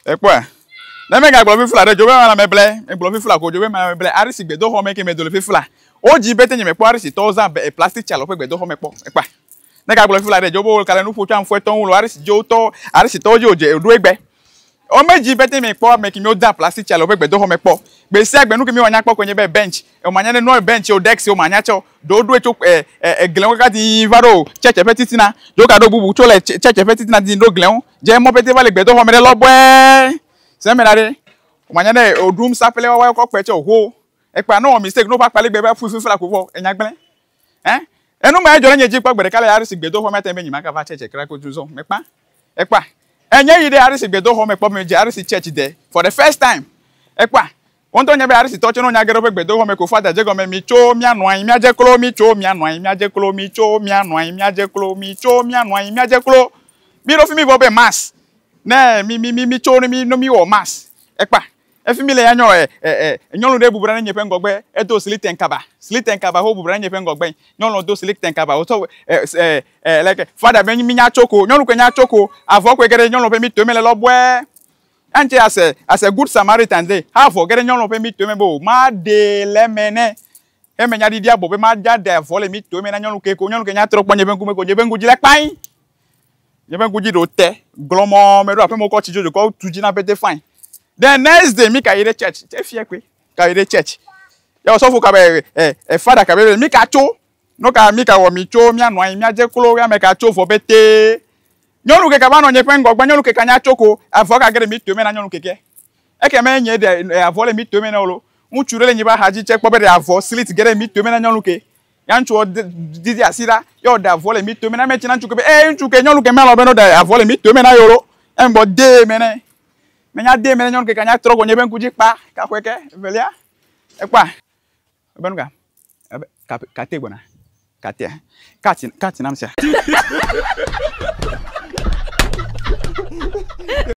Ekpɔa? Ne megagblɔ fifla ɖe dzo be mana meble, megblɔ fifla ko dzo be mana meble Arisi gbedoxɔ me ke medo le fifla. Wodzi be te nye mekpɔ Arisi tɔwo zã be plastic chair le woƒe gbedoxɔ me kpɔ. Ekpɔa? Ne gagblɔ fifla ɖe dzo be wo gale nu ƒo tso aŋfɔetɔ ŋu lo Arisi dzo tɔ Arisi tɔwo dzi wodze ɖo egbe. Womedzi be te mekpɔ ame ke miwo da plastic chair le woƒe gbedoxɔ me kpɔ. Gbe sia gbe nu ke miwɔ nya kpɔ koe nye be bench, womanya ne nua bench o desk o manya tsɔ. Ɖewo ɖoe tso e e eglewo kaka dii va ɖo tsɛtse ƒe titina. Ɖewo gaɖo bubu tso le tsɛtse ƒe titina dii ɖo glewo. Dze mɔ pɛtɛ va le gbedoxɔ me ɖe lɔbɔe. Se eme la ɖe, womanya ne woɖum saƒle wawa kɔ kpe tse ho. Ekpea ne wɔ mistake ne woƒe akpaligbe va ƒui fifla ko vɔ enya gblẽ. Ɛ enu ma edzɔ ɖe nye dzi kpɔ gbe ɖeka le Arisi gbedoxɔ me ate be nyimaka va tsɛtse kra ko zɔ mekpa. Ekpɔa? Enye yi ɖe Arisi gbedoxɔ me kpɔ me dze Arisi church de for the first time. Ekpɔa? Wo ŋutɔ nya be Arisitɔ tse ne wonya ge ɖe woƒe gbedoxɔ me ko fada dze gɔme mi tso mía nɔ anyi míadze klo mi tso mía nɔ anyi míadze klo mi tso mía nɔ anyi míadze klo mi tso mía nɔ anyi míadze klo. Mi ɖo fi mi vɔ be mass ne mi mi mi mi tso ne mi ne mi wɔ mass. Ekpa efi mi le ya nyɔ e e e nyɔnu ɖe bubra ne nye ƒe ŋgɔgbe edo sliten kaba sliten kaba ho bubra ne nye ƒe ŋgɔgbe nyɔnu do sliten kaba wosɔ e e e like fada be mi nya tso ko nyɔnu ke nya tso ko avɔ koe ge ɖe nyɔnu ƒe mi to me le lɔbɔe. Eŋuti as a, as a good Samaritan de, ha avɔ ge ɖe nyɔnu ƒe mito me be o, maɖee le eme nɛ. Eme nya ɖiɖia bɔ be madza ɖe avɔ le mito me na nyɔnu ke ko, nyɔnu ke nya trɔ kpɔ nye ƒe ŋkume ko, nye ƒe ŋku dzi le kpae. Nye ƒe ŋku dzi ɖo te, glɔmɔ meɖo aƒeme wokɔ tsi dzodzo kɔ tu dzi na pete fine. The next day mi ka yi ɖe church, efia koe, ka yi ɖe church. Ya osɔfo ka be, eh, eh, father ka be, mi ka tso, no ka mi ka wɔ mi tso, mia nɔ anyi, mia dze klo, ya me ka tso vɔ pete. Nyɔnu keke va nɔ nye ƒe ŋgɔgbe, nyɔnu keke anya tso ko, avɔ gage ɖe mi tome na nyɔnu keke. Eke me nye ɖe avɔ le mi tome na wo. Ŋutsu ɖe le nye ƒe axa dzi tse kpɔ be ɖe avɔ slit ge ɖe mi tome na nyɔnu ke. Ya ŋutsuɔ didi asi ɖa, ye wòɖe avɔ le mi tome na ame tsi na ŋutsu ke be, ee ŋutsu ke nyɔnu ke melɔ̃ be ne woɖe avɔ le mi tome na yewo lo. Eŋgbɔ dee me ne. Menya dee me ne nyɔnu keke anya trɔ go nye ƒe ŋku dzi kpa kaxɔe ke evelia. Ekpɔa? Ebe nuka? Ebe kate gbɔna. Katea. Kati kati nam sia.